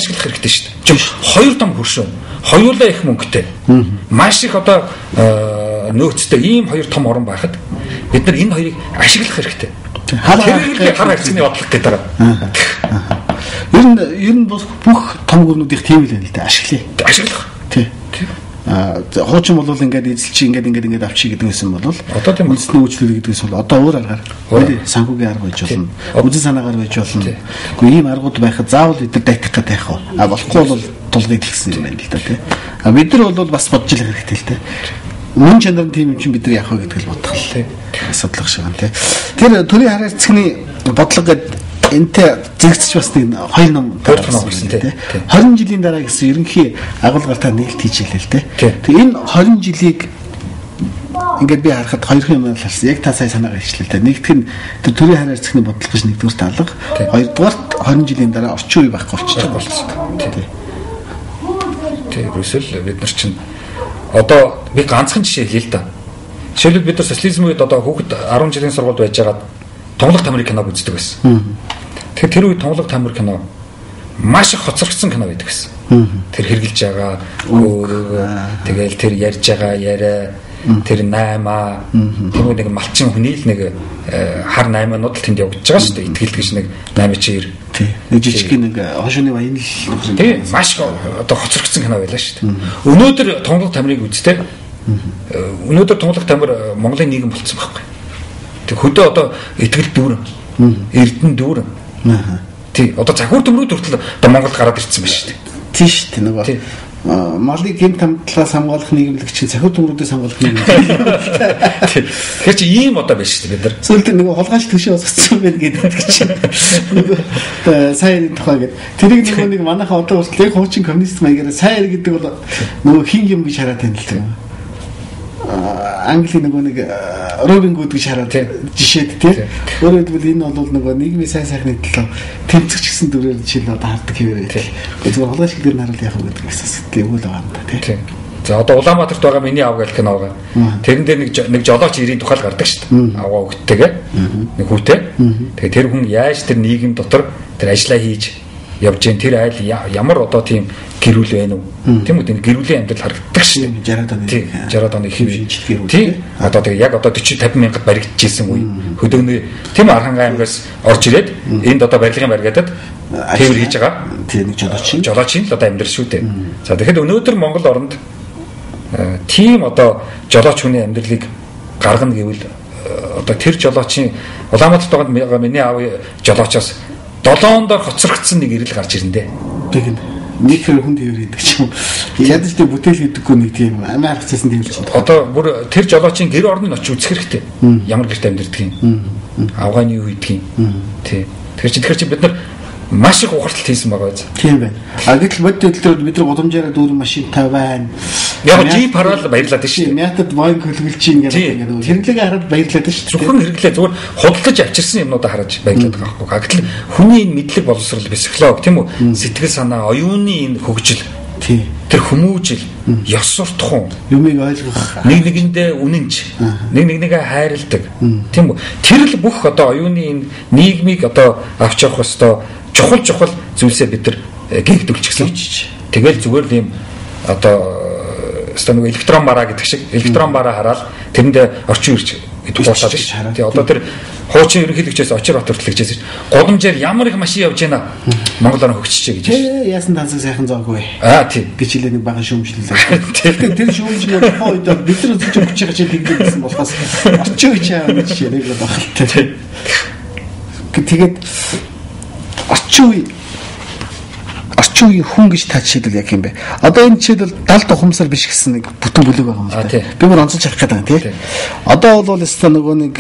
ашиглах хэрэгтэй шүү дээ. Чим хоёр том хөршөө. Хоёулаа их мөнгөтэй. Маш их одоо нөөцтэй ийм хоёр том орн байхад бид нар энэ хоёрыг ашиглах хэрэгтэй. Тэр хар харьцны бодлого гэдэг байгаа. Ер нь бүх том гүрнүүдийнх тийм л байна л да. Ашиглая. Ашиглах. Тий. Хуучин бол ингээд эзэлчи ингээд авчи гэдэг байсан бол одоо тийм үндэсний үйлчлэл гэдгээс бол одоо өөр аргаар санхүүгийн арга байж болно. Үзэн санаагаар байж болно. Гэхдээ ийм аргууд байхад заавал бид нар дайтах гэдэг яах вэ? А болохгүй бол тулгыг тэгсэн юм байна л да тий. А бид нар бол бас бодж илэх хэрэгтэй л тий. Мөн чанар нь тийм юм чинь бид нар яах вэ гэдгийг л бодох л тий. Асуудал шиг байна тий. Тэр төрийн хар харьцны бодлого гэдэг энтэй зэрэгцэж бас нэг хоёр ном гарсан тий. 20 жилийн дараа гэсэн ерөнхий агуулгаар та нээлт хийж илээ л тий. Тэгээ энэ 20 жилийг ингээд би харахад хоёр юм л харсан. Яг та сая санаагаа хэлчихлээ л дээ. Нэгдүгээр нь тэр төрийн хар харьцны бодлого гэж нэгдүгээр таалга. Хоёрдугаарт 20 жилийн дараа орчин үе байхгүй болчихсон болсон. Тий. Тий, ерөөсөө бид нар чинь одоо би ганцхан жишээ хэлье л да. Жишээлбэл бид нар социализм үед одоо хүүхэд 10 жилийн сургуульд байж байгаад Тунгалаг тамирын киног үздэг байсан. Тэгэхээр тэр үед Тунгалаг тамир кино маш их хоцрогдсон кино байдаг гэсэн. Тэр хэрглэж байгаа өөрөө тэгэл тэр ярьж байгаа яриа тэр наймаа тэр нэг малчин хүний л нэг хар наймаанууд л тэнд явагдаж байгаа шүү дээ. Итгэл гэж нэг наймаа чир. Тий. Нэг жижиг нэг хошууны баян л тий маш одоо хоцрогдсон кино байлаа шүү дээ. Өнөөдөр Тунгалаг тамирыг үзтээ. Өнөөдөр Тунгалаг тамир Монголын нийгэм болцсон байхгүй. Тэг хөдөө одоо итгэл дүүрэн. Эрдэнэ дүүрэн. Тий. Одоо захиур төмрүүд хүртэл одоо Монголд гараад ирсэн байна шүү дээ. Тий шүү дээ. Нөгөө малыг гэмт хамтлаас хамгаалах нийгэмлэг чинь захиур төмрүүдээс хамгаалах нийгэмлэг. Тэгэхээр чи ийм одоо байна шүү дээ бид нар. Сүүлд нөгөө хулгайч төшөө босгоцсон байх гэдэг чинь. Нөгөө сайн тухай гэдэг. Тэрийг нөгөө нэг манайхан одоо хүртэл яг хуучин коммунист маягаар сайн гэдэг бол нөгөө хин юм гэж хараад байна л тийм. Английн нөгөө нэг Робин Гуд гэж хараад жишээд тий. Өөрөөр хэлбэл энэ бол нөгөө нийгмийн сайн сайхны төлөө тэмцэгч гэсэн дүрээр жишээл одоо хардаг хэвээрээ. Зүгээр хулгай шиг дээр нь харуул яах вэ гэдэг асуудал эвгүй л байгаа юм да тий. За одоо Улаанбаатарт байгаа миний аав гэх кино байгаа. Тэрэн дээр нэг жолооч ирийн тухай гардаг шүү дээ. Аваа хөвгтэйгээ нэг хүүтэй. Тэгээ тэр хүн яаж тэр нийгэм дотор тэр ажиллаа хийж явж гин тэр айл ямар одоо тийм гэрүүл байна уу? Тийм үү? Энэ гэрүүлийн амьдрал харагддаг шүү дээ. 60-аад оны. 60-аад оны хэв шинжил гэрүүл. Тийм. Одоо тэгээ яг одоо 40 50 мянгад баригдчихсэн үе. Хөдөөнөө тийм Архангай аймгаас орж ирээд энд одоо барилгын баригдаад тээвэр хийж байгаа. Тийм нэг жолооч. Жолоочийн л одоо амьдрал шүү дээ. За тэгэхэд өнөөдөр Монгол оронд тийм одоо жолооч хүний амьдралыг гаргана гэвэл одоо тэр жолоочийн Улаанбаатарт байгаа миний аав жолоочоос долоондоор хоцрогдсон нэг ирэл гарч ирэндээ. Тэгин микро хүн тээвэр хийдэг ч юм. Ядаж тэ бүтээл хийдэггүй нэг тийм амиа харагдсан тийм л чинь. Одоо бүр тэр жолоочийн гэр орныг очиж үзэх хэрэгтэй. Ямар гэрт амьдардаг юм. Авгааны юу хийдэг юм. Тий. Тэгэхээр чи бид нар маш их ухаарлалт хийсэн байгаа биз. Тийм байна. А гэтэл бодит хөдөлгөөр бид нар гудамжаараа дүүрэн машинтай байна. Яг джип хараад баярлаад шүү дээ. Мятад боинг хөлгөлж ийн гэдэг ингээд хэрэглээгээ хараад баярлаад шүү дээ. Зөвхөн хэрэглээ зүгээр худалдаж авчирсан юмнуудаа хараж баярлаад байгаа байхгүй. Гэтэл хүний энэ мэдлэг боловсрол психолог тийм үү? Сэтгэл санаа, оюуны энэ хөгжил. Тийм. Тэр хүмүүжил, ёс суртахуун, юмыг ойлгох, нэг нэгэндээ үнэнч, нэг нэгнийгээ хайрладаг. Тийм үү? Тэр л бүх одоо оюуны энэ нийгмийг одоо авч явах ёстой чухал зүйлсээ бид нар гэгдүүлчихсэн. Тэгэл зүгээр л юм одоо өстой нэг электрон бараа гэдэг шиг электрон бараа хараад тэрэндээ орчин үерч гэдэг хууртаад шүү. Тэгээ одоо тэр хуучин ерөнхийлөгчөөс очир бат хүртэл гэжсэн шүү. Гудамжаар ямар их машин явж байна. Монгол орн хөгжчихээ гэж шүү. Яасан тансаг сайхан зоогүй. Аа тийм. Гэж хэлээ нэг бага шүүмжлэлээ. Тэгэхээр тэр шүүмжлэл тухайн үед бид нар үзэж өгч байгаа чинь тэгдэг гэсэн болохоос орчин үеч аа гэж яриаг л баг л тээ. Тэгээд орчин үеийн хүн гэж та жишээлбэл яг юм бэ? Одоо энэ жишээлбэл далд ухамсар биш гэсэн нэг бүтэн бүлэг байгаа юм л да. Би бүр онцолж харах гэдэг юм тий. Одоо бол өстой нөгөө нэг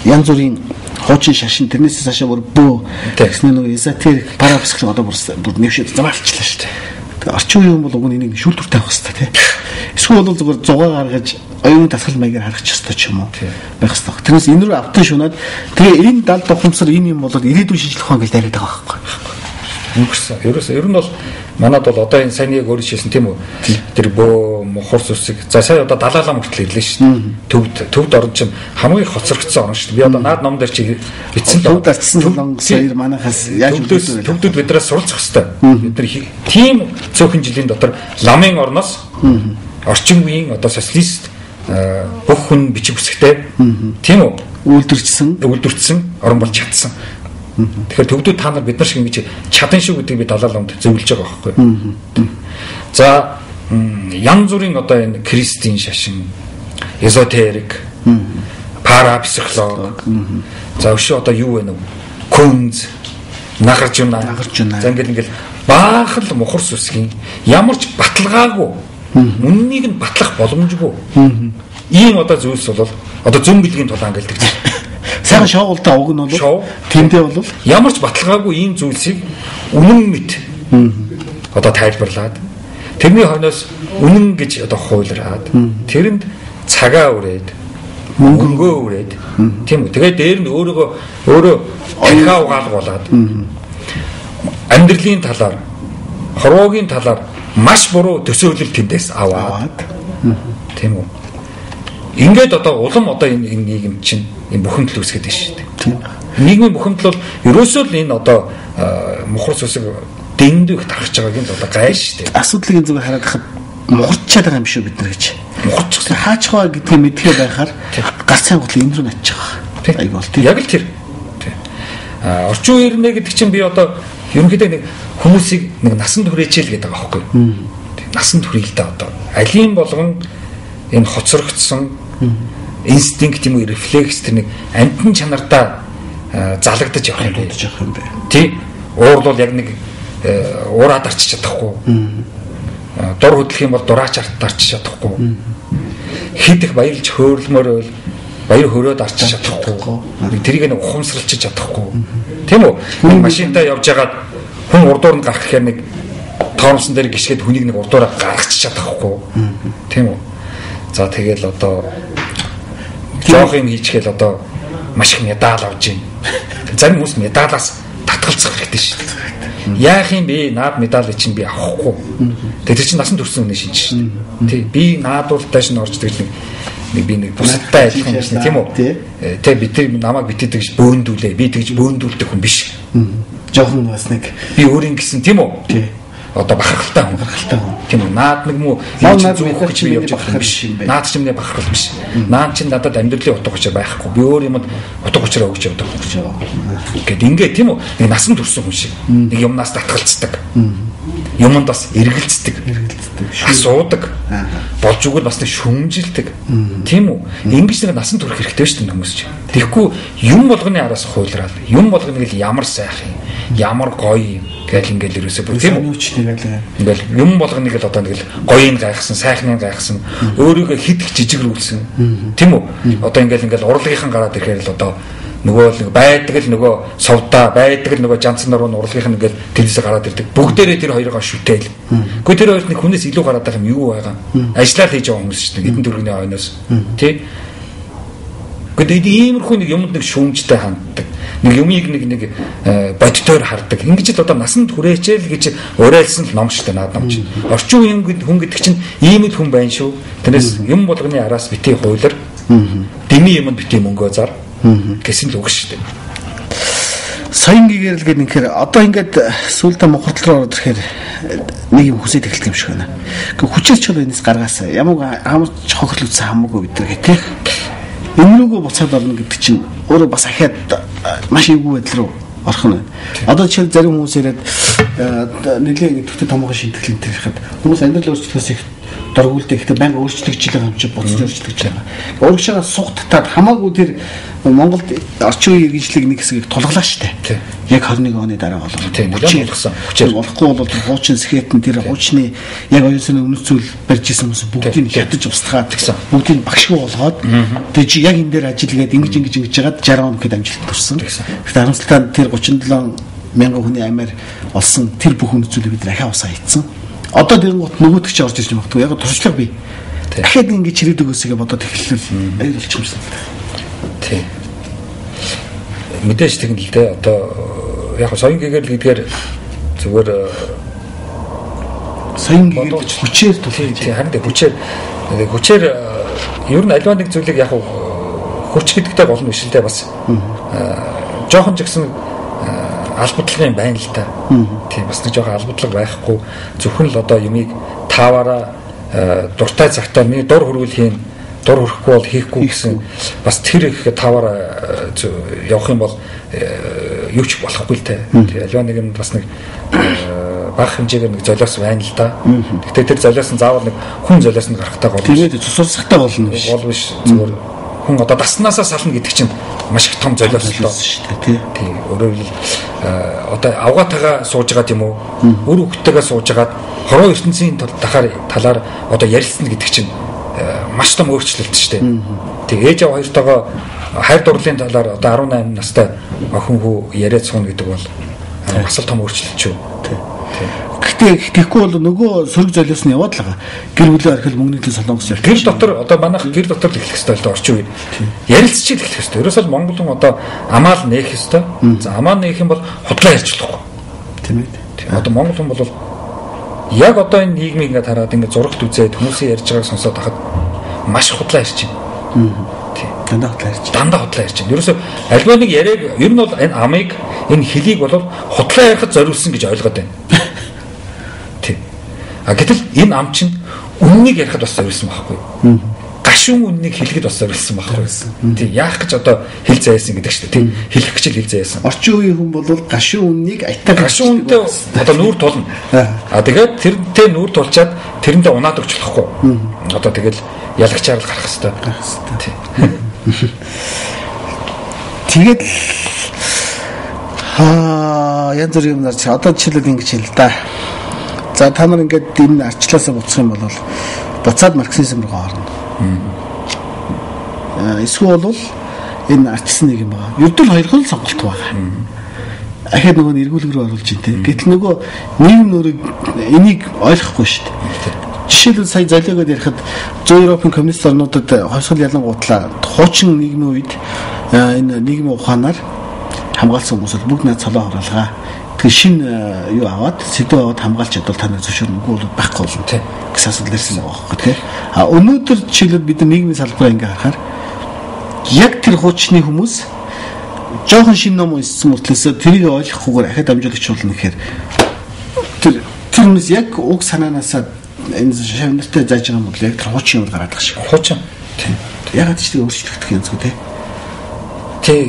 янз бүрийн хуучин шашин тэрнээс цаашаа бүр бөө гэсэн нөгөө эзотерик парапсихолог одоо бүр нэвшээд замаарчлаа шүү дээ. Тэгээ орчин үеийн бол уг нь энийг шүүлтүүртэй авах хэрэгтэй тий. Эсвэл бол зүгээр зугаа гаргаж оюун дасгал маягаар харах ч ёстой ч юм уу байх ёстой. Тэрнээс энэ рүү автан шунаад тэгээ энэ далд ухамсар энэ юм бол ирээдүйн шинжлэх ухаан гэж дайраад байгаа байхгүй. Өнгөрсөн. Ерөөсөө ер нь бол манад бол одоо энэ сайн яг өөрөө хэлсэн тийм үү? Тэр бөө мухар сүсэг. За сая одоо Далай лам хүртэл ирлээ шүү дээ. Төвд орон чинь хамгийн хоцрогдсон орон шүү дээ. Би одоо наад ном дээр чи бичсэн л төвд очсон солонгос хоёр манайхаас яаж төвдөд биднээс суралцах хэрэгтэй. Бид нар тийм цөөхөн жилийн дотор ламын орноос орчин үеийн одоо социалист бүх хүн бичих хүсэхтэй тийм үү? Үйлдвэрчсэн орон болж чадсан. Тэгэхээр төвдүүд та нар бид нар шиг ингэж чадан шүү гэдгийг би Далай ламд зөвлөж байгаа байхгүй. За янз бүрийн одоо энэ кристийн шашин, эзотерик, парапсихолог. За өшөө одоо юу вэ нэ? Күнз, нагаржуна. За ингээл баахан л мухар сүсгийн ямар ч баталгаагүй үннийг нь батлах боломжгүй. Ийм одоо зүйлс бол одоо зүүн бэлгийн тулаан гэлдэг. Сайхан шоугуултаа уг нь бол тэндээ бол ямар ч баталгаагүй ийм зүйлсийг үнэн мэт одоо тайлбарлаад тэрний хойноос үнэн гэж одоо хуйлраад тэрэнд цагаа үрээд мөнгөө үрээд тийм үү. Тэгээд дээр нь өөрийгөө өөрөө дахиад угаалгуулад амьдралын талаар хорвоогийн талаар маш буруу төсөөлөл тэндээс аваад тийм үү. Ингээд одоо улам одоо энэ нийгэм чинь энэ бухимдал үүсгээд байна шүү дээ. Тийм. Нийгмийн бухимдал бол ерөөсөө л энэ одоо мухар сүсэг дэндүү их тархаж байгааг нь одоо гай шүү дээ. Асуудлыг зүгээр хараад хахад мухарчаад байгаа юм шүү бид нар гэж. Мухарчихсан. Хаачихваа гэдгийг мэдхээ байхаар гарц сайн гол энэ рүү наччих байгаа. Айг бол тийм. Яг л тэр. Тийм. Орчин үеэр нэ гэдэг чинь би одоо ерөнхийдөө нэг хүмүүсийг нэг насанд хүрээчээл гэдэг байгаа байхгүй юу? Насанд хүрээ л да одоо. Алийн болгон энэ хоцрогдсон инстинкт юм уу рефлекс тэр нэг амтан чанардаа залагдаж явах юм бэ. Тий. Уурлуул яг нэг уураад арчиж чадахгүй. Дур хөдлөх юм бол дураач арчиж чадахгүй. Хэд их баярлж хөөрөлмөр байвал баяр хөрөөд арчиж чадахгүй. Тэрийг нэг ухамсарлаж чадахгүй. Тийм үү? Машинтаа явж байгаад хүн урдуур нь гарах гэхээр нэг торомсон дээр гიშгээд хүнийг нэг урдуураа гаргачих чадахгүй. Тийм үү? За тэгэл одоо жоох юм хийчихэл одоо маш их медаль авч байна. Зарим хүмүүс медалаас татгалзах хэрэгтэй шүү дээ. Яах юм бэ? Наад медаль чинь би авахгүй. Тэр чинь насан турш үнэ шинж шүү дээ. Тий, би наадвалтай шин орж тэгэл нэг би нэг бусадтай адилхан юм шин тийм үү? Тэ бид тэр намайг битээ тэгж бөөндүүлээ. Би тэгж бөөндүүлдэг хүн биш. Жохон бас нэг би өөрийн гэсэн тийм үү? Тий. Одоо бахархалтай хүн. Бахархалтай хүн. Тийм үү? Наад нэг мүү зүүх гэж би явж байгаа биш. Наад чинь миний бахархал биш. Наад чинь надад амьдралын утга учир байхгүй. Би өөр юмд утга учир өгч явдаг хүн. Гэт ингээ тийм үү? Нэг насан турсан хүн шиг. Нэг юмнаас татгалздаг. Юмд бас эргэлздэг. Асуудаг. Болж өгвөл бас нэг шүмжилдэг. Тийм үү? Ингэж нэг насан турх хэрэгтэй шүү дээ хүмүүс чинь. Тэгэхгүй юм болгоны араас хуйлраал. Юм болгоныг л ямар сайхан юм, ямар гоё юм гэл ингээл ерөөсөө бүр тийм үү? Ингээл юм болгоныг л одоо нэг л гоёыг гайхсан, сайхныг гайхсан, өөрийгөө хит их жижигрүүлсэн. Тийм үү? Одоо ингээл урлагийнхан гараад ирэхээр л одоо нөгөө л нэг байдаг л нөгөө сувдаа, байдаг л нөгөө жанцсан нуруу урлагийнхан ингээл тэрнээсээ гараад ирдэг. Бүгдээрээ тэр хоёроо шүтээл. Гэхдээ тэр хоёрт нэг хүнээс илүү гараад байгаа юм юу байгаа? Ажиллаа хийж байгаа хүмүүс шүү дээ. Хэдэн төгрөгийн хойноос. Тий? Гэхдээ иймэрхүү нэг юмд нэг шүүмжтэй ханддаг. Нэг юмыг нэг бодитоор хардаг. Ингэж л одоо насанд хүрээчээл гэж уриалсан л ном шүү дээ наад ном чинь. Орчин үеийн хүн гэдэг чинь ийм л хүн байна шүү. Тэрнээс юм болгоны араас битгий хуйлар. Дэмий юмд битгий мөнгөө зар гэсэн л үг шүү дээ. Соён гэгэрэл гэдэг нэхэр одоо ингээд сүүлдээ мухардлал руу ороод ирэхээр нэг юм хүсээд эхэлдэг юм шиг байна. Гэхдээ хүчээр ч бол энэс гаргаасаа ямар ч хохирол үтсэн хамаагүй бид нар гэх тээ. Энэ рүүгөө буцаад орно гэдэг чинь өөрөө бас ахиад маш эвгүй байдал руу орох нь. Одоо жишээл зарим хүмүүс яриад нэлээд нэг төвтэй томоохон шинтгэл энэ төр ихэд хүмүүс амьдрал өөрчлөхөөс их доргуулдаг. Гэхдээ байнга өөрчлөгдөж байгаа юм чи буцаж өөрчлөгдөж байгаа. Урагшаага суг татаад хамаагүй тэр Монголд орчин үеийн иргэншлиг нэг хэсгийг тулгалаа штэ. Яг 21 оны дараа болов. Хүчээр хүчээр болохгүй бол тэр хуучин скетэн тэр хуучны яг оюун санааны үнэт зүйл барьж исэн хүмүүс бүгдийг хятаж устгаад бүгдийг багшгүй болгоод тэгээ чи яг энэ дээр ажиллагаад ингэж ингэж ингэж жагаад 60 он гэхэд амжилт төрсөн. Тэгэхээр харамсалтай нь тэр 37 мянган хүний амиар олсон тэр бүх үнэт зүйлийг бид ахиа усаа хийцэн. Одоо тэгэнгүүт нөгөөдөг чи орж ирж магадгүй. Яг туршлага бий. Дахиад ингэж чирээд өгөөсэй бодоод эхэллээ. Аюул болчих юм шиг. Тий. Мэдээж тэгнэ л дээ. Одоо яг соён гэгэрэл гэдгээр Зүгээр соён гэрэл хүчээр тулгаж. Харин тэг хүчээр ер нь аливаа нэг зүйлийг яг хүч гэдэгтэй гол нь биш л дээ бас. Жохон ч гэсэн албадлага юм байна л та. Тийм бас нэг жоохон албадлага байхгүй зөвхөн л одоо юмыг тааваараа дуртай цагтаа миний дур хөрвөл хийн, дур хөрөхгүй бол хийхгүй гэсэн бас тэр их тааваараа явах юм бол юу ч болохгүй л те. Тийм аливаа нэг юм бас нэг бага хэмжээгээр нэг золиос байна л да. Гэхдээ тэр золиос нь заавал нэг хүн золиос нь гарахтай гол биш. Тийм ээ, цусарсахтай болно биш. Гол биш. Зүгээр хүн одоо даснасаа сална гэдэг чинь маш их том золиос л доо шүү дээ, тий. Тийм. Өөрөөр хэлбэл одоо авгаатайгаа сууж байгаа тийм үү? Үр хөвгтэйгээ сууж байгаад хорвоо ертөнцийн талаар одоо ярилцсан гэдэг чинь маш том өөрчлөлт шүү дээ. Тэг ээж аав хоёртойгоо хайр дурлалын талаар одоо 18 настай охин хүү яриад сууна гэдэг бол бас л том өөрчлөлт шүү. Тий. Гэхдээ тэгэхгүй бол нөгөө сөрөг золиос нь яваад л байгаа. Гэр бүлийн архил мөнгөний төлөө солонгос явчих. Гэр дотор одоо манайх гэр дотор л эхлэх ёстой л да орчин үед. Ярилцж л эхлэх ёстой. Ерөөсөө л Монгол хүн одоо амаал нээх ёстой. За амаал нээх юм бол худлаа ярьж болохгүй. Тийм ээ. Одоо Монгол хүн бол яг одоо энэ нийгмийг ингээд хараад ингээд зурагт үзээд хүмүүсийн ярьж байгааг сонсоод байхад маш худлаа ярьж байна. Тийм. Дандаа худлаа ярьж. Дандаа худлаа ярьж байна. Ерөөсөө альва нэг яриаг ер нь бол энэ амыг энэ хэлийг бол худлаа ярихад зориулсан гэж ойлгоод байна. Тийм. А гэтэл энэ ам чинь үннийг ярихад бас зориулсан байхгүй. Гашуун үннийг хэлэхэд бас зориулсан байхгүй. Тийм. Яах гэж одоо хэл заяасан гэдэг чинь тийм. Хэлэх гэж хэл заяасан. Орчин үеийн хүн бол гашуун үннийг аятаа гашуун үнтэй одоо нүүр тулна. А тэгээд тэрнтэй нүүр тулчаад тэрэндээ унаад өгч болохгүй. Одоо тэгэл ялагчаар л гарах хэвээр. Гарах хэвээр. Тийм. Тэгээд янз бүрийн юм нарч одоо жишээлбэл ингэж хэл да. За та нар ингээд энэ арчлаасаа буцах юм бол буцаад марксизм руу орно. Эсвэл бол энэ арчсан нэг юм байгаа. Ердөө хоёрхан сонголт байгаа. Ахаад нөгөө эргүүлэг рүү оруулж ин тэ. Гэтэл нөгөө нийгэм нүрийг энийг ойлгохгүй шүү дээ. Жишээлбэл сая золиогод ярихад Зүүн Европын коммунист орнуудад хойсгол ялангуутлаа хуучин нийгмийн үед энэ нийгмийн ухаанаар хамгаалсан хүмүүс бол бүгд над цолоо хоруулгаа. Тэгэхээр шинэ юу аваад сэдв аваад хамгаалж чадвал та нар зөвшөөрнөгүй бол байхгүй болно гэсэн асуудал ирсэн байгаа байхгүй тий. А өнөөдөр жишээлбэл бид нийгмийн салбараа ингээ харахаар яг тэр хуучны хүмүүс жоохон шинэ ном уншсан мөртлөөсөө тэрийг ойлгохгүйгээр ахиад дамжуулагч болно гэхээр тэр хүмүүс яг уг санаанаасаа энэ шавнартай зааж байгаа юм бол яг тэр хуучин юм гараад байгаа шиг. Хуучин. Тийм. Ягаад ч тэр өөрчлөгдөх янзгүй тий. Тий.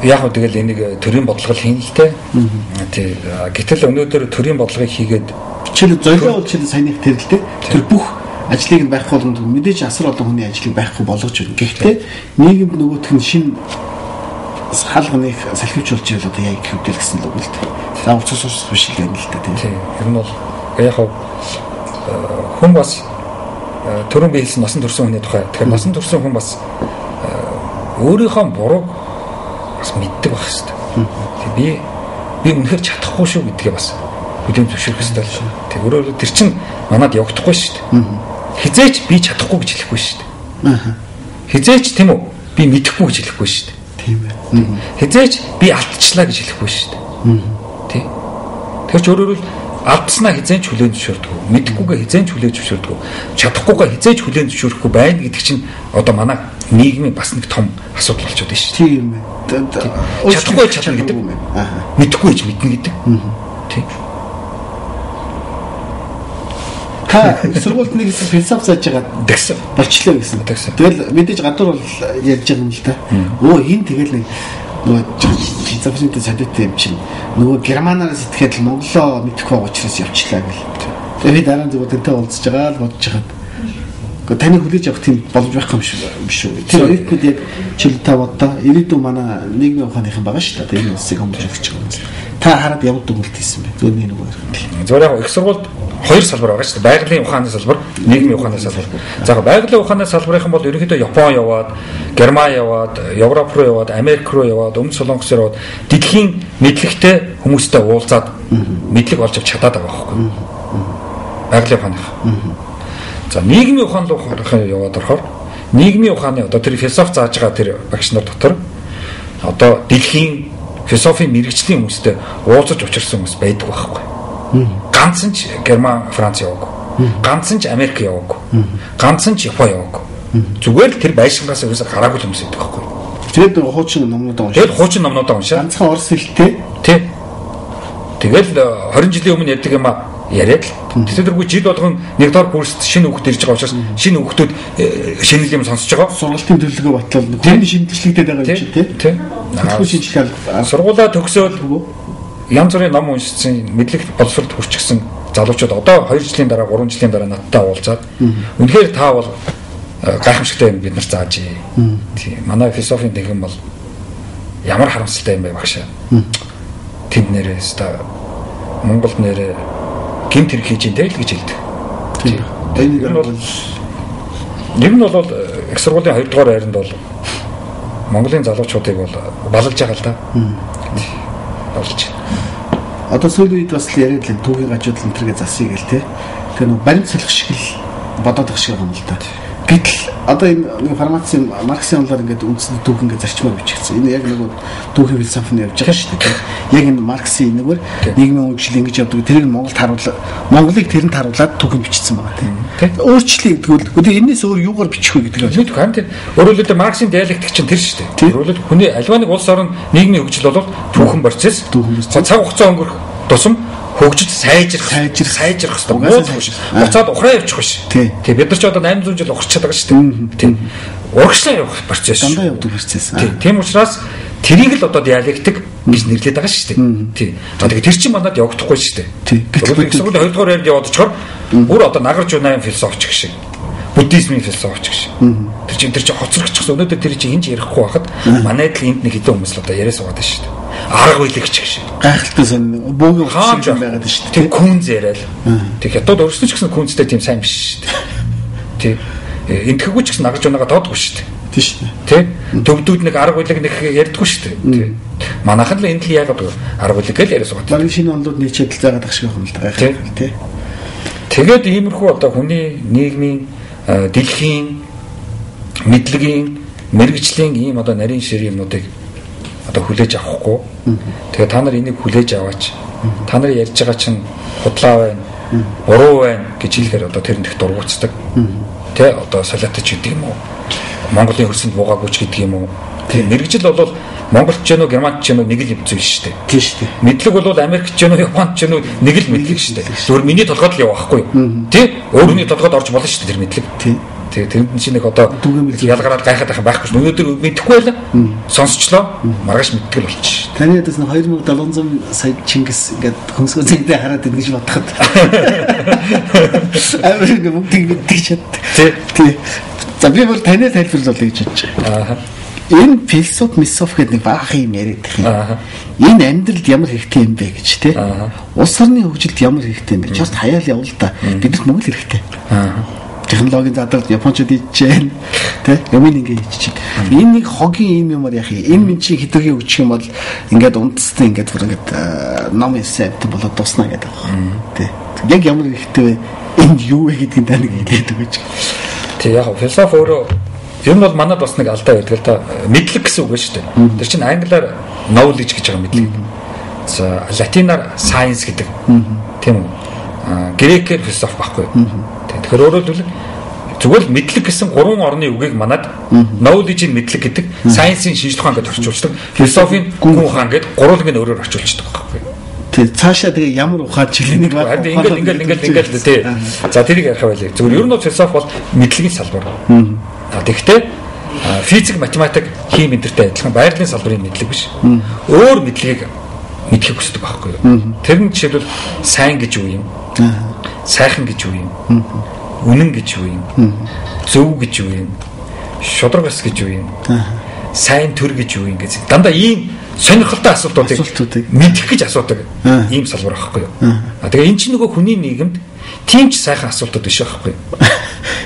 Яг хөө тэгэл энийг төрийн бодлого хийн л дээ. Тий. Гэтэл өнөөдөр төрийн бодлогыг хийгээд жишээлбэл золио бол жишээлбэл саяных тэр л дээ. Тэр бүх ажлыг нь байхгүй болгоно мэдээж асар олон хүний ажлыг байхгүй болгож байна. Гэхдээ нийгэмд нөгөөх нь шинэ хаалганыг салхивч болж ивэл одоо яг хэвдэл гэсэн л үг л дээ. Заавал цус ус биш л юм л дээ тий. Ер нь бол яг хөө хүн бас түрүүн би хэлсэн насан турсан хүний тухай. Тэгэхээр насан турсан хүн бас өөрийнхөө бурууг бас мэддэг байх хэрэгтэй. Тэг би үнэхээр чадахгүй шүү гэдгээ бас хүлээн зөвшөөрөх хэрэгтэй л. Тэг өөрөөр тэр чинь манад явагдахгүй шүү дээ. Хизээч би чадахгүй гэж хэлэхгүй шүү дээ. Хизээч тийм үү? Би мэдэхгүй гэж хэлэхгүй шүү дээ. Тийм ээ. Хизээч би алдчихлаа гэж хэлэхгүй шүү дээ. Тий. Тэр ч өөрөөр алдснаа хизээч хүлээн зөвшөөрдөг. Мэдэхгүйгээ хизээч хүлээн зөвшөөрдөг. Чадахгүйгээ хизээч хүлээн зөвшөөрөхгүй байна гэдэг чинь одоо манай нийгмийн бас нэг том асуудал болчиход байна шүү дээ. Тийм ээ. Чадахгүй чадна гэдэг. Мэдэхгүй гэж мэднэ гэдэг. Тий. Та сургуульд нэг хэсэг философи зааж байгаа тэгсэн. Болчлоо гэсэн. Тэгсэн. Тэгэл мэдээж гадуур бол ярьж байгаа юм л да. Өө хин тэгэл нэг нөгөө философийн солиотой юм чинь нөгөө германаар сэтгэхэд л монголоо мэдэхгүй байгаа учраас явчлаа гэл. Тэгээ би дараа нь зүгээр тэнтэй уулзж байгаа л бодож байгаад. Гэхдээ таны хүлээж авах тийм боломж байхгүй юм шиг биш үү? Тэр оюутнууд яг чил та боддоо ирээдүйн манай нийгмийн ухааныхан байгаа шүү дээ. Энэ улсыг өмжиж өгч байгаа юм. Та хараад ямар дүгнэлт хийсэн бэ? Зүгээр нэг нөгөө ярих. Зүгээр яг их сургуульд хоёр салбар байгаа шүү дээ. Байгалийн ухааны салбар, нийгмийн ухааны салбар. За байгалийн ухааны салбарынхан бол ерөнхийдөө Япон яваад, Герман яваад, Европ руу яваад, Америк руу яваад, Өмнөд Солонгос руу яваад дэлхийн мэдлэгтэй хүмүүстэй уулзаад мэдлэг олж авч чадаад байгаа байхгүй. Байгалийн ухааных. За нийгмийн ухаан руу яваад орохоор нийгмийн ухааны одоо тэр философи зааж байгаа тэр багш нар дотор одоо дэлхийн Философийн мэргэжлийн хүмүүстэй уулзаж учирсан хүмүүс байдаг байхгүй. Ганцхан ч Герман, Франц яваагүй. Ганцхан ч Америк яваагүй. Ганцхан ч Япон яваагүй. Зүгээр л тэр байшингаас ерөөсө гараагүй хүмүүс байдаг байхгүй. Тэгээд хуучин номнуудаа уншаа. Тэгээд хуучин номнуудаа уншаа. Ганцхан орос хэлтэй. Тий. Тэгэл 20 жилийн өмнө ярьдаг юм а яриад л. Тэтгэргүй жил болгон 1 дугаар курст шинэ хүүхэд ирж байгаа учраас шинэ хүүхдүүд шинэ юм сонсож байгаа. Сургалтын төлөвлөгөө батлал хүний шинжлэгдээд байгаа юм чи тий. Тий. Шинжлэх сургуулаа төгсөөд янз бүрийн ном уншсан, мэдлэг боловсролд хүрчихсэн залуучууд одоо 2 жилийн дараа 3 жилийн дараа надтай уулзаад үнэхээр та бол гайхамшигтай юм бид нар зааж. Тий. Манай философийн танхим бол ямар харамсалтай юм бэ багшаа. Тэнд нэрээ өста Монголд нэрээ гэмт хэрэг хийж ин л гэж хэлдэг. Тийм. Энэ бол ер нь бол их сургуулийн 2 дугаар байранд бол Монголын залуучуудыг бол балалж байгаа л да. Балалж. Одоо сүүлийн үед бас л яриад л түүхийн гажуудал энэ төргээ засъя гэл те. Тэр нэг баримт солих шиг л бодоод их шиг юм л да. Гэтэл одоо энэ нэг фармацийн Марксийн онлоор ингээд үндсэн түүх ингээд зарчмаар бичигдсэн. Энэ яг нэг түүхийн философи нь явж байгаа шүү дээ. Яг энэ Марксийн нэгвэр нийгмийн хөгжил ингэж явдаг. Тэрийг Монголд харуулаад Монголыг тэрэнд харуулад түүх нь бичигдсэн байгаа тийм. Өөрчлөе гэдэг бол өдөө энэс өөр юугаар бичих вэ гэдэг нь. Мэдгүй тийм. Өөрөөр хэлбэл Марксийн диалектик чинь тэр шүү дээ. Өөрөөр хэлбэл хүний альва нэг улс орон нийгмийн хөгжил бол түүхэн процесс. Цаг хугацаа өнгөрөх тусам хөгжиж сайжрах хэрэгтэй. Муу биш. Буцаад ухраа явчих биш. Тий. Бид нар ч одоо 800 жил ухарчаад байгаа шүү дээ. Тий. Урагшлаа явах процесс. Дандаа явдаг процесс. Тий. Тийм учраас тэрийг л одоо диалектик гэж нэрлэдэг байгаа шүү дээ. Тий. За тэгээд тэр чинь манад явагдахгүй шүү дээ. Тий. Гэтэл сургуулийн 2 дугаар байранд яваад очихоор бүр одоо нагарч унаа философч гэх шиг. Буддизмын философч гэх шиг. Тэр чинь хоцрогдчихсон. Өнөөдөр тэр чинь энд ярихгүй байхад манайд л энд нэг хэдэн хүмүүс л одоо яриа суугаад байна шүү дээ. Арга билэгч гэх шиг. Гайхалтай сонь бөөгийн утас юм байгаад байна шүү дээ. Тэг күнз яриад. Тэг хятад өөрсдөө ч гэсэн күнзтэй тийм сайн биш шүү дээ. Тэг энтгэхгүй ч гэсэн нагарч унаага тоодгүй шүү дээ. Тийм шүү дээ. Тэ төвдүүд нэг арга билэг нэг ярьдаггүй шүү дээ. Тэ манайхан л энд л яагаад арга билэг гэж яриа суугаад. Бараг шинэ онлууд нийчээд л заагаад ах шиг юм л да гайхалтай тий. Тэгээд иймэрхүү одоо хүний нийгмийн дэлхийн мэдлэгийн мэргэжлийн ийм одоо нарийн шир юмнуудыг одоо хүлээж авахгүй. Тэгээ та нар энийг хүлээж аваач. Та нар ярьж байгаа чинь худлаа байна, буруу байна гэж хэлэхээр одоо тэрэнд их дургуутдаг. Тэ одоо солиотч гэдэг юм уу? Монголын хөрсөнд буугаагүй ч гэдэг юм уу? Тэг мэргэжил бол Монголч ч гэнэ Германч ч гэнэ нэг л юм зүйл шүү дээ. Тийм шүү дээ. Мэдлэг бол Америкч ч гэнэ Японд ч гэнэ нэг л мэдлэг шүү дээ. Зүгээр миний толгойд л явахгүй юу? Тэ өөр хүний толгойд орж болно шүү дээ тэр мэдлэг. Тийм. Тэгээ тэрэнд чинь нэг одоо ялгараад гайхаад байх байхгүй шүү. Өнөөдөр мэдэхгүй байлаа. Сонсчлоо. Маргааш мэддэг л болчих. Таны ядас 2700 сая Чингис ингээд хөмсгөө зэгдээ хараад ингэж бодоход амар ингээд бүгдийг мэддэг чад. Тий. За би бол таны тайлбарлуулъя гэж бодож байгаа. Аа. Энэ философи мисоф гэдэг нэг баахан юм яриад их юм. Энэ амьдралд ямар хэрэгтэй юм бэ гэж тий. Улс орны хөгжилд ямар хэрэгтэй юм бэ? Just хаяал явал та. Бидэрт мөнгө л хэрэгтэй. Технологийн задралд японочууд хийж гэн тий юм ингэ хийж чинь. Энэ нэг хогийн юм юмар яах юм. Энэ минь чи хэтэрхий өгчих юм бол ингээд унтцсан ингээд бүр ингээд ном эсэ амт болоод дуусна гэдэг байна. Тий. Яг ямар хэрэгтэй вэ? Энд юу вэ гэдгийг та нэг хэлээд өгөөч. Тий яг философи өөрөө ер нь бол манад бас нэг алдаа байдаг л да. Мэдлэг гэсэн үг шүү дээ. Тэр чинь англиар knowledge гэж байгаа мэдлэг. За латинаар science гэдэг. Тийм үү? Грекээр философи байхгүй. Тэгэхээр өөрөөр хэлбэл зүгээр л мэдлэг гэсэн гурван орны үгийг манад knowledge-ийн мэдлэг гэдэг, science-ийн шинжлэх ухаан гэдээ орчуулдаг, философийн гүн ухаан гэдэг гурван нь өөрөөр орчуулчихдаг байхгүй. Тий, цаашаа тэгээ ямар ухаан чиглэнийг баг. Ингээд тий. За тэрийг ярих байлээ. Зүгээр ер нь бол философи бол мэдлэгийн салбар. Тэгэхдээ физик, математик, хими энтертэй адилхан байгалийн салбарын мэдлэг биш. Өөр мэдлэгийг мэдэхийг хүсдэг байхгүй юу? Тэр нь жишээлбэл сайн гэж юу юм? Сайхан гэж юу юм? Үнэн гэж юу юм? Зөв гэж юу юм? Шударга ёс гэж юу юм? Сайн төр гэж юу юм гэж. Дандаа ийм сонирхолтой асуултуудыг мэдэх гэж асуудаг ийм салбар байхгүй юу? А тэгээ эн чинь нөгөө хүний нийгэмд тийм ч сайхан асуултууд биш байхгүй юу?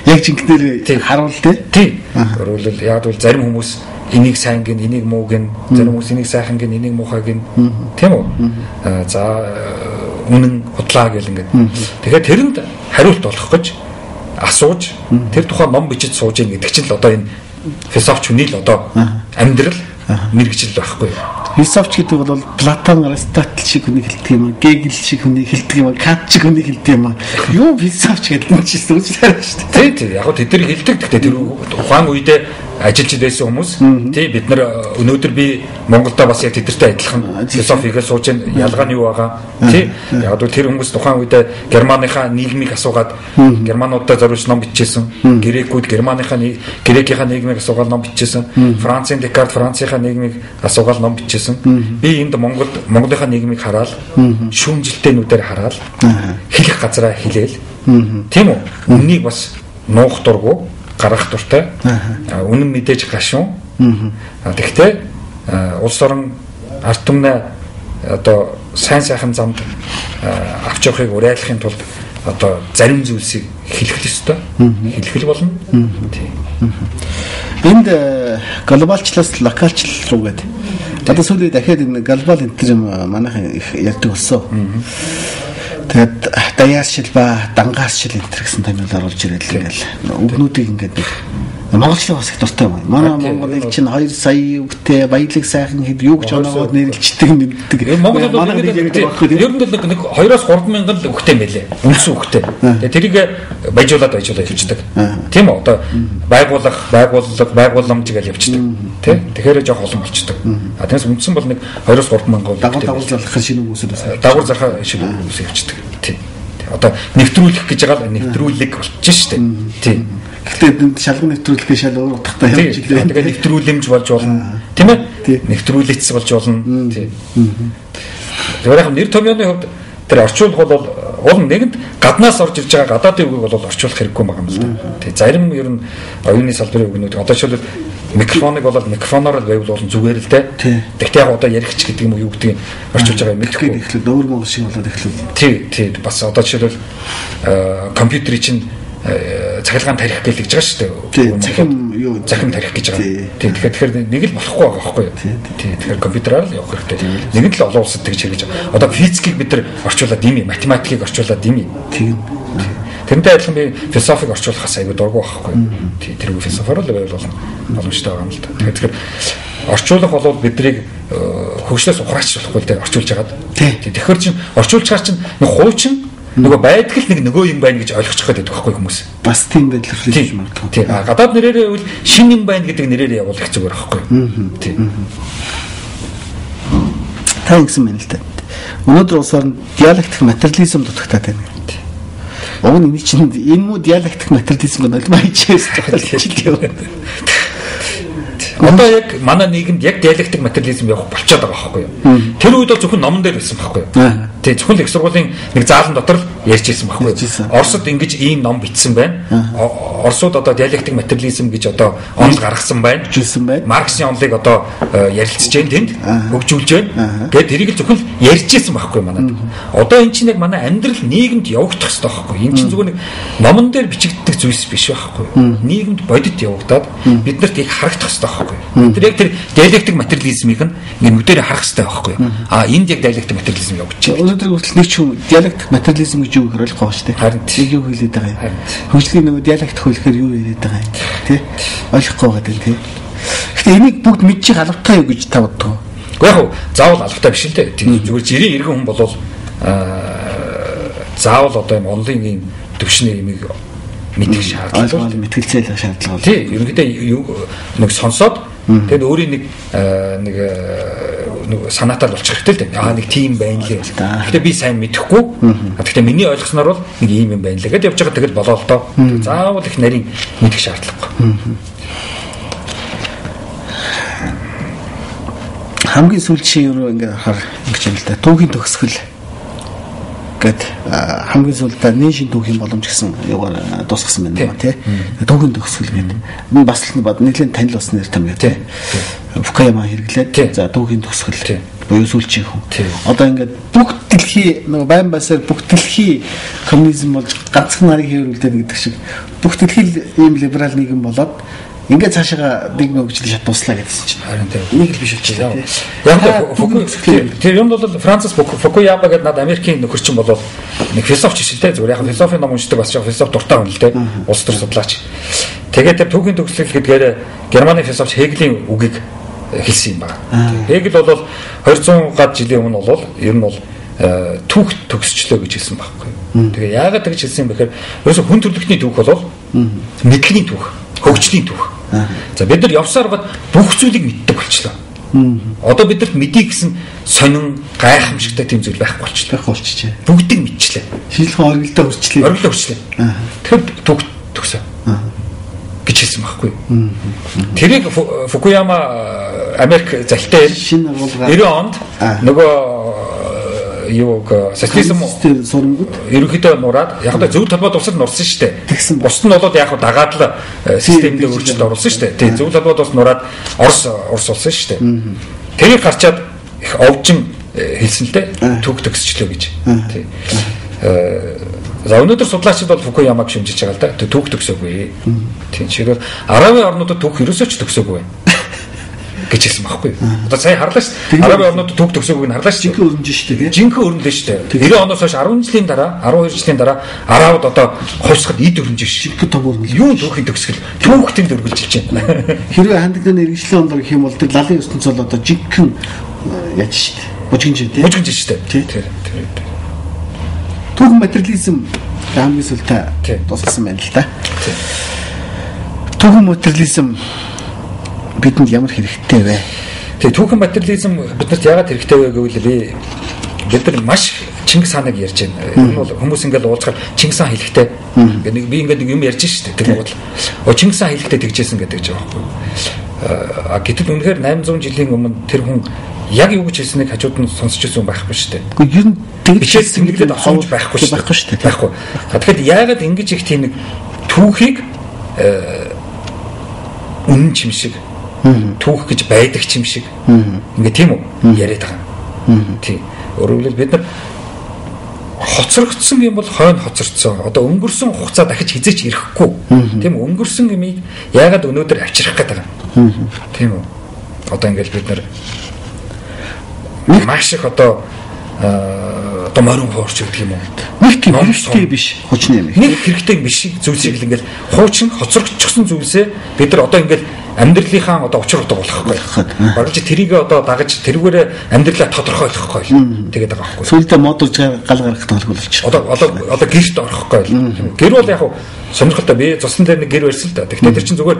Яг жинхнээр харуул тий. Тий. Өөрөлдөл яг бол зарим хүмүүс энийг сайн гин, энийг муу гин, зарим хүмүүс энийг сайхан гин, энийг муухай гин. Тийм үү? За үнэн худлаа гэл ингээд. Тэгэхээр тэрэнд хариулт олох гэж асууж тэр тухай ном бичиж сууж ийн гэдэг чинь л одоо энэ философч хүний л одоо амьдрал мэргэжил байхгүй юу? Философч гэдэг бол Платон, Аристотель шиг хүнийг хэлдэг юм аа, Гегель шиг хүнийг хэлдэг юм аа, Кант шиг хүнийг хэлдэг юм аа. Юу философч гэдэг нь чи сүнслээр шүү дээ. Тий, яг тэд нар хэлдэг. Гэхдээ тэр ухаан үедээ ажиллаж байсан хүмүүс тий бид нар өнөөдөр би Монголдо бас яг тэдэртэй адилхан философигээ сууж байна. Ялгаа нь юу байгаа? Тий. Яг л тэр хүмүүс тухайн үедээ Германыхаа нийгмийг асуугаад германуудаа зориулж ном бичижсэн. Грекүүд Германыхаа Грекийнхаа нийгмийг асуугаад ном бичижсэн. Францын Декарт Францынхаа нийгмийг асуугаад ном бичижсэн. Би энд Монголд Монголынхаа нийгмийг хараад шүүмжилтэйнүүдээр хараад хэлэх газараа хэлээл. Тийм үү? Үннийг бас нуух дургу, гаргах дуртай. Үнэн мэдээж гашуун. Тэгэхдээ улс орон ард түмнээ одоо сайн сайхан замд авч явахыг уриалахын тулд одоо зарим зүйлсийг хэлэх ёстой. Хэлэх л болно. Тийм. Энд глобалчлаас локалчлал руу гэдэг. Одоо сүүлийн дахиад энэ глобал энтер юм манайхан их ярьдаг болсон. Тэгээд даяаршил ба дангааршил энтер гэсэн томьёол оруулж ирэл ингээл үгнүүдийг ингээд нэг монголчлог бас их дуртай юм. Манай Монголыг чинь 2 сая үгтэй баялаг сайхан хэд юу гэж оноогоод нэрлждэг мэддэг. Монгол бол ер нь л нэг 2-оос 3 мянган л үгтэй мэлээ. Үндсэн үгтэй. Тэгээ тэрийг баяжуулаад явчихдаг. Тийм үү? Одоо байгууллага, байгууллага, байгууламж гэж явчихдаг. Тэ? Тэгэхээр жоох олон болчдөг. А тэгээс үндсэн бол нэг 2-оос 3 мянган дагавар залхах шинэ үгсүүд бас. Дагавар зархаа шинэ үгс явчихдаг. Тийм. Одоо нэвтрүүлэх гэж байгаа л нэвтрүүлэг болчих шүү дээ. Тийм. Гэхдээ шалган нэвтрүүлэхээ шал өөр утгатай явж илээ. Тэгээ нэвтрүүлэмж болж болно. Тийм ээ? Нэвтрүүлэгц болж болно. Тийм. Тэгэхээр яг нэр томьёоны хувьд тэр орчуулах бол уул нэгэнд гаднаас орж ирж байгаа гадаадын үгийг бол орчуулах хэрэггүй байгаа юм л да. Тэгээ зарим ер нь оюуны салбарын үгнүүд одоо жишээлбэл микрофоныг бол микрофоноор л байвал болно зүгээр л дээ. Гэхдээ яг одоо яригч гэдэг юм уу юу гэдгийг орчуулж байгаа юм мэдэхгүй. Тэгэхээр өвөр монгол шиг болоод эхлэв. Тий, тий. Бас одоо жишээлбэл компьютерийн чинь цахилгаан тарих гэж байгаа шүү дээ. Цахим юу цахим тарих гэж байгаа. Тийм тэгэхээр нэг л болохгүй байгаа байхгүй юу? Тийм тэгэхээр компьютераар л явах хэрэгтэй. Нэг нь л олон улсад тэгж хэрэгж байгаа. Одоо физикийг бид нар орчуулад юм, математикийг орчуулад юм. Тийм. Тэрнтэй адилхан би философиг орчуулахаас айгүй дургүй байхгүй юу? Тийм тэргүй философоор л байвал боломжтой байгаа юм л да. Тэгэхээр орчуулах бол биднийг хөгжлөөс ухраач болохгүй л дээ орчуулж хагаад. Тийм. Тэгэхээр чин орчуулчихаар чин нэг хуучин нөгөө байдаг л нэг нөгөө юм байна гэж ойлгочих гээд байдаг байхгүй хүмүүс. Бас тийм байдлаар хэлж магадгүй. Тийм. Гадаад нэрээрээ үл шинэ юм байна гэдэг нэрээрээ явуул их зүгээр байхгүй. Тийм. Та ингэсэн байна л да. Өнөөдөр улс орнд диалектик материализм дутагтаад байна. Уг нь энэ чинь энэ мүү диалектик материализм гэдэг нь хичээс жил. Одоо яг манай нийгэмд яг диалектик материализм явах болчиход байгаа байхгүй юу? Тэр үед бол зөвхөн номон дээр байсан байхгүй юу? Тий, зөвхөн л их сургуулийн нэг заалан дотор л ярьж ирсэн байхгүй юу? Оросд ингэж ийм ном бичсэн байна. Оросууд одоо диалектик материализм гэж одоо онол гаргасан байна. Хөгжүүлсэн байна. Марксийн онолыг одоо ярилцж байна тэнд, хөгжүүлж байна. Тэгээд тэрийг л зөвхөн ярьж ирсэн байхгүй юу манад. Одоо эн чинь яг манай амьдрал нийгэмд явагдах хэрэгтэй байхгүй юу? Эн чинь зүгээр нэг номон дээр бичигддэг зүйлс биш байхгүй юу? Нийгэмд бодит явагдаад бид нарт их харагдах хэрэгтэй байхгүй юу? Бид нар яг тэр диалектик материализмыг нь ингэ нүдээр харах хэрэгтэй байхгүй юу? А энд яг диалектик материализм явагдаж байна. Өнөөдөр хүртэл нэг ч хүн диалектик материализм гэж юу гэхээр ойлгохгүй шүү дээ. Харин яг юу хэлээд байгаа юм? Хөгжлийн нөгөө диалектик хэлэхээр юу яриад байгаа юм? Тэ? Ойлгохгүй байгаа юм тий. Гэхдээ энийг бүгд мэдчих алавтай юу гэж та боддог. Уу яг заавал алавтай биш л дээ. Зүгээр жирийн иргэн хүн болвол заавал одоо юм онлын ийм төвшний имийг мэдэх шаардлага мэтгэлцээх шаардлага. Тий, ерөнхийдөө нэг сонсоод тэгээд өөрийн нэг нэг санаатай л болчих хэрэгтэй л дээ. Аа нэг тийм байна лээ. Гэхдээ би сайн мэдэхгүй. Гэхдээ миний ойлгосноор бол нэг ийм юм байна лээ гэдээ явж байгаа тэгэл болоо л доо. Заавал их нарийн мэдэх шаардлагагүй. Хамгийн сүүлчийн юу ингээд харахаар ингэж юм л да. Түүхийн төгсгөл гэд хамгийн сүүлдээ нээшин түүхийн боломж гэсэн юугаар дуусгасан байна тий. Түүхийн төгсгөл гэдэг. Бас л нэлээд танил болсон нэр том тий. Фукуяма хэрэглээд за түүхийн төгсгөл буюу сүүлчийн хүн. Одоо ингээд бүх дэлхий нөгөө байн басаар бүх дэлхий коммунизм болж ганцхан нарыг хэврүүлдэг гэдэг шиг бүх дэлхий ийм либерал нийгэм болоод ингээд цаашаага нийгмийн хөгжлийн шат дуслаа гэдсэн чинь. Харин тийм. Нэг л биш болчихлоо. Яг тэр юм бол Францис Фукуяма гэдэг над Америкийн нөхөр чинь бол нэг философч биш л дээ. Зүгээр яг философийн ном уншдаг бас яг философи дуртай хүн л дээ. Улс төр судлаач. Тэгээд тэр түүхийн төгсгөл гэдгээр Германы философч Хегелийн үгийг хэлсэн юм байна. Хегель бол 200 гад жилийн өмнө бол ер нь бол түүх төгсчлөө гэж хэлсэн байхгүй. Тэгээ яагаад тэгж хэлсэн юм бэ гэхээр ерөөсө хүн төрөлхтний түүх бол мэдлэгийн түүх, хөгжлийн түүх. За бид нар явсаар бод бүх зүйлийг мэддэг болчлоо. Одоо бидэрт мэдээ гэсэн сонин гайхамшигтай тийм зүйл байхгүй болчлоо. Байхгүй болчихжээ. Бүгдийг мэдчлээ. Шинжлэх ухаан оргилдоо хөрчлээ. Оргилдоо хөрчлээ. Тэгэхээр түүх төгсөө гэж хэлсэн байхгүй. Тэрийг Фукуяма Америк залтай шинэ агуулга 90 онд нөгөө юуг социализм сурангууд ерөнхийдөө нураад яг нь зөв толгойд улсад нурсан шүү дээ. Бусд нь болоод яг дагаад л системдээ өөрчлөлт оруулсан шүү дээ. Тэгээ зөв толгойд улс нураад Орос улсан шүү дээ. Тэрийг гарчаад их овжин хэлсэн л дээ. Түүх төгсчлөө гэж. Тий. За өнөөдөр судлаачид бол Фукуямаг шүмжиж байгаа л да. Түүх төгсөөгүй. Тийм жишээлбэл Аравын орнуудад түүх ерөөсөө ч төгсөөгүй гэж хэлсэн байхгүй юу. Одоо сая харлаа шүү дээ. Аравын орнуудад түүх төгсөөгүй нь харлаа шүү. Жинхэнэ өрнөж шүү дээ. Жинхэнэ өрнөлөө шүү дээ. 90 оноос хойш 10 жилийн дараа, 12 жилийн дараа Аравд одоо хувьсгал эд өрнөж шүү. Жинхэнэ том өрнөл. Юу түүхийн төгсгөл? Түүх тэнд өргөлжилж байна. Хэрвээ хандлагын иргэншлийн онлоор гэх юм бол тэр лалын ертөнц бол одоо жинхэнэ яаж шүү дээ. Бужигнж дээ. Бужигнж шүү дээ. Тэр. Түүхэн материализм хамгийн сүүлдээ дууссан байна л да. Түүхэн материализм бидэнд ямар хэрэгтэй вэ? Тэгээ түүхэн материализм биднэрт яагаад хэрэгтэй вэ гэвэл бид нар маш Чингис хааныг ярьж байна. Энэ бол хүмүүс ингээл уулзахаар Чингис хаан хэлэхдээ нэг би ингээд нэг юм ярьж шүү дээ. Тэр бол Чингис хаан хэлэхдээ тэгжсэн гэдэг ч байхгүй. А гэтэл үнэхээр 800 жилийн өмнө тэр хүн яг юу гэж хэлснийг хажууд нь сонсч ирсэн байхгүй шүү дээ. Гэхдээ ер нь тэгж тэмдэглээд авах байхгүй шүү дээ. Байхгүй шүү дээ. Байхгүй. Тэгэхээр яагаад ингэж их тийм нэг түүхийг үнэн чим шиг түүх гэж байдаг чим шиг ингээ тийм үү яриад байгаа юм. Тийм. Өөрөөр хэлбэл бид нар хоцрогдсон юм бол хойно хоцорцсон. Одоо өнгөрсөн хугацаа дахиж хизээч ирэхгүй. Тийм үү? Өнгөрсөн юмыг яагаад өнөөдөр авчрах гээд байгаа юм. Тийм үү? Одоо ингээл бид нар маш их одоо морин хуурч гэдэг юм уу? Нэг тийм хэрэгтэй биш хуучин юм. Нэг хэрэгтэй биш зүйлсийг л ингээл хуучин хоцрогдчихсон зүйлсээ бид нар одоо ингээл амьдралынхаа одоо учир утга болохгүй. Бараг ч тэрийг одоо дагаж тэрүүгээрээ амьдралаа тодорхойлохгүй. Тэгээд байгаа байхгүй. Сүүлдээ модулж гал гаргах тоолгүй болчих. Одоо гэрт орохгүй. Гэр бол яг сонирхолтой би цусан дээр нэг гэр барьсан л да. Гэхдээ тэр чинь зүгээр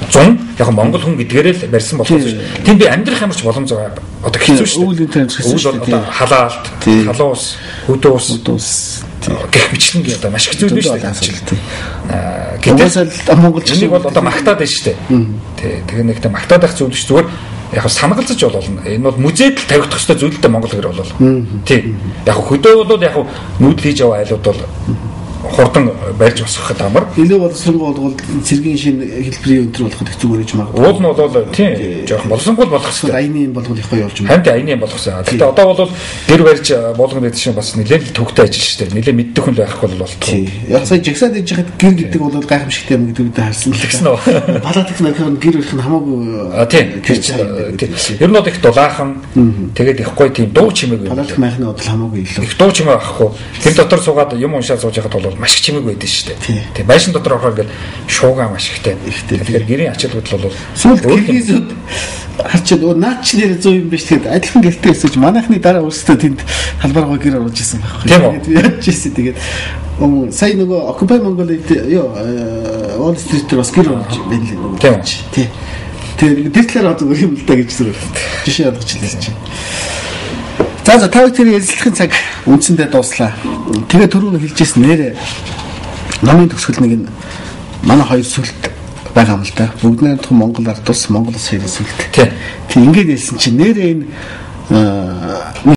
100 яг монгол хүн гэдгээрээ л барьсан болохоос биш. Тийм би амьдрах ямарч боломж одоо хэцүү шүү дээ. Өвөл энэ хэцүү шүү дээ. Одоо халаалт, халуун ус, хөдөө ус гэх мэтлэнгийн одоо маш хэцүү биш шүү дээ. Гэтэл Монгол энийг бол одоо магтаад байна шүү дээ. Тий. Тэгээ нэгтээ магтаад байх зүйл биш зүгээр яг санагалзаж болно. Энэ бол музейд л тавигдах ёстой зүйлтэй Монгол гэр бол. Тий. Яг хөдөө бол яг нүүдэл хийж яваа айлууд бол хурдан барьж босгоход амар. Илүү боловсронгуй болвол цэргийн шинэ хэлбэрийн өнтер болоход их зүгээр гэж магадгүй. Уул нь бол тийм жоохон боловсронгуй болох хэрэгтэй. Аяны юм болвол их гоё болж байна. Харин аяны юм болох хэрэгтэй. Гэхдээ одоо бол гэр барьж буулган гэдэг чинь бас нэлээд төвхтэй ажил шүү дээ. Нэлээд мэддэг хүн байхгүй бол болтгоо. Яг сая жагсаад иж хахад гэр гэдэг бол гайхамшигтай юм гэдэг үедээ харсан л гэсэн үү. Балаад гэсэн архив гэр барих нь хамаагүй. А тийм. Тэр чинь ер нь бол их дулаахан тэгээд их гоё тийм дуу чимээгүй. Балаадах майхны бодол хамаагүй илүү. Их дуу чимээ авахгүй. Тэр дотор суугаад юм уншаад сууж байхад бол маш их чимээгүй байдаг шүү дээ. Тэг байшин дотор орохоор ингээл шуугаа маш ихтэй. Тэгэхээр гэрийн ачаал хөдөл бол сүүлд киргизүүд харчаад өө наад чи нэр зөв юм биш тэгэд адилхан гэртээ өсөж манайхны дараа өөрсдөө тэнд талбаргаа гэр оруулж исэн байхгүй. Яаж исэн тэгээд сая нөгөө Occupy Mongolia ёо Wall Street дээр бас гэр оруулж байна л нөгөө. Тий. Тэр талаар одоо зүгээр юм л да гэж зүрх. Жишээ болгож хэлсэн чинь. За та хоёр ярилцлагын цаг үндсэндээ дууслаа. Тэгээ түрүүн хэлжсэн нэрээ номын төгсгөл нэг нь манай хоёр сүлт байгаа юм л да. Бүгд найрамдах Монгол ард улс, Монгол улс хоёрын сүлт. Тий. Тэг ингээд хэлсэн чинь нэрээ энэ